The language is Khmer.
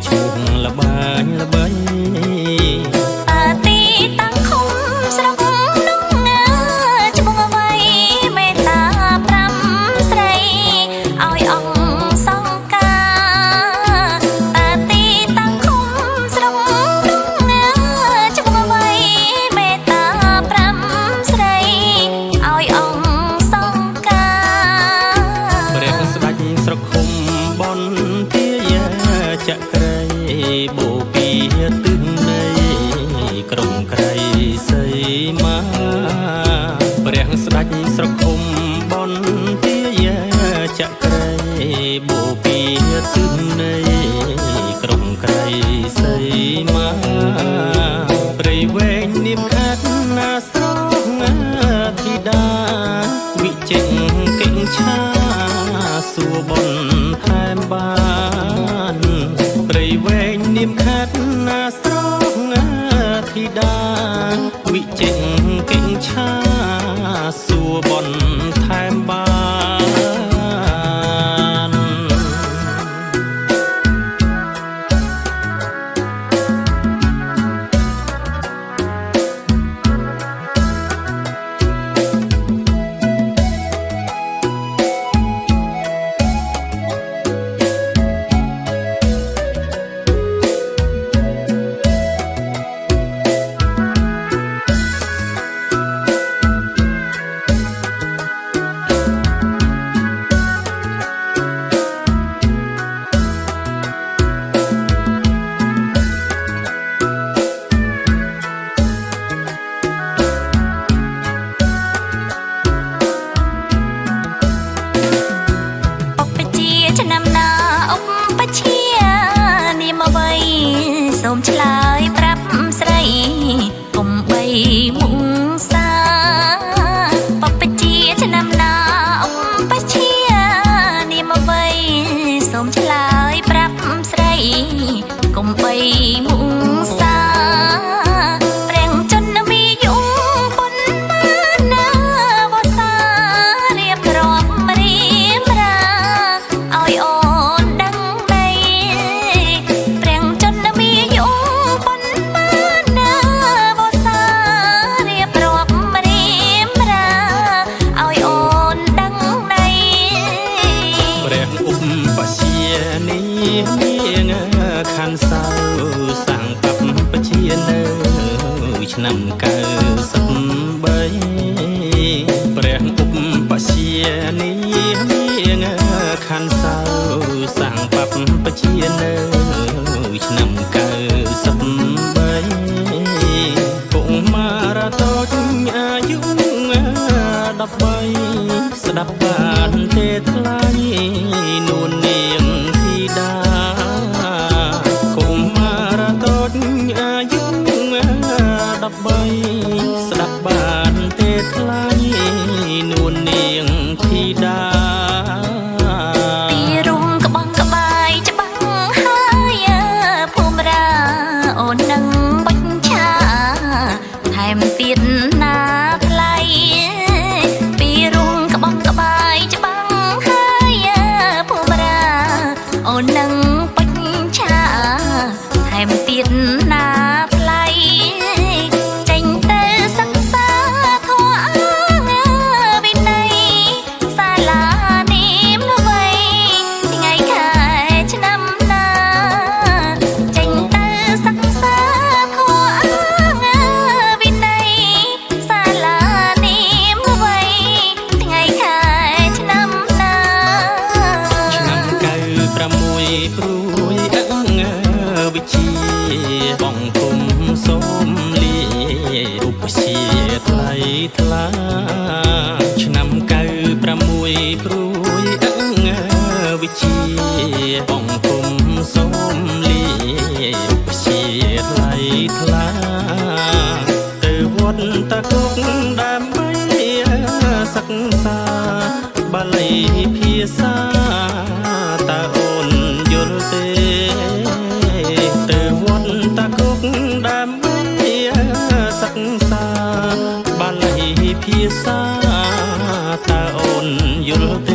ឈ្មោះល្បាញល្បី អទីតាំងឃុំស្រុកនងឈ្មោះអ្វីមេត្តាប្រាំស្រីឲ្យអង្គសង្ការអទីតាំងឃុំស្រុកនងឈ្មោះអ្វីមេត្តាប្រាំស្រីឲ្យអង្គសង្ការ ព្រះស្ដេចស្រុកឃុំបនទាចក្រីបូព៌ាទិសនៃក្រុងក្រៃសីមាព្រះស្ដេចស្រុកឃុំបនទាចក្រីបូព៌ាទិសនៃក្រុងក្រៃសីមាព្រៃវែងនាមខេត្តណាស្រងធីតាវិចិត្រកិញ្ឆាសួរបនថែមបានព្រៃវែងនាមខេត្តណាស្រងធីតាវិចិត្រកិញ្ឆាសួរបនថែមបាន ឧបជាឆ្នាំណាឧបជានាមអ្វីសូមឆ្លើយប្រាប់ស្រីកុំបីមុងសាបពជាឆ្នាំណាឧបជានាមអ្វីសូមឆ្លើយប្រាប់ស្រីកុំបីមុងសាព្រះជន្មយងប៉ុន្មានណាវសារៀបរាប់រៀមរាឲ្យអូនដឹងដីព្រះជន្មយងប៉ុន្មានណាវសារៀបរាប់រៀមរាឲ្យអូនដឹងដី ព្រះឧបជានីនាងខណ្ឌសៅសាំងបពជានៅឆ្នាំ93ព្រះឧបជានីនាងខណ្ឌសៅសាំងបពជានៅឆ្នាំ93កុមារតូចអាយុ13ស្ដាប់បានទេថ្លៃនួននាងធីតាកុមារតូចអាយុ13ស្ដាប់បានទេថ្លៃនួននាងធីតា ពីរុងក្បងក្បាយច្បាំងហើយភូមិរាអូននឹងបច្ឆាថែមទៀតណាថ្លៃពីរុងក្បងក្បាយច្បាំងហើយភូមិរាអូននឹងបច្ឆាថែមទៀតណាថ្លៃចេញទៅសិក្សាធម៌វិន័យសាលានាមអ្វីថ្ងៃខែឆ្នាំណាចេញទៅសិក្សាធម៌វិន័យសាលានាមអ្វីថ្ងៃខែឆ្នាំណា ឆ្នាំ96ព្រួយអឹងវិជាបងគុំសូមលាឧបជាថ្លៃថ្លាឆ្នាំ96ព្រួយអឹងវិជាបងគុំសូមលាឧបជាថ្លៃថ្លាទៅវត្តតាគុកដើម្បីសិក្សាបាលីភាសាតើអូនយល់ទេទៅវត្តតាគុកដើម្បីសិក្សាបាលីភាសាតើអូនយល់ទេ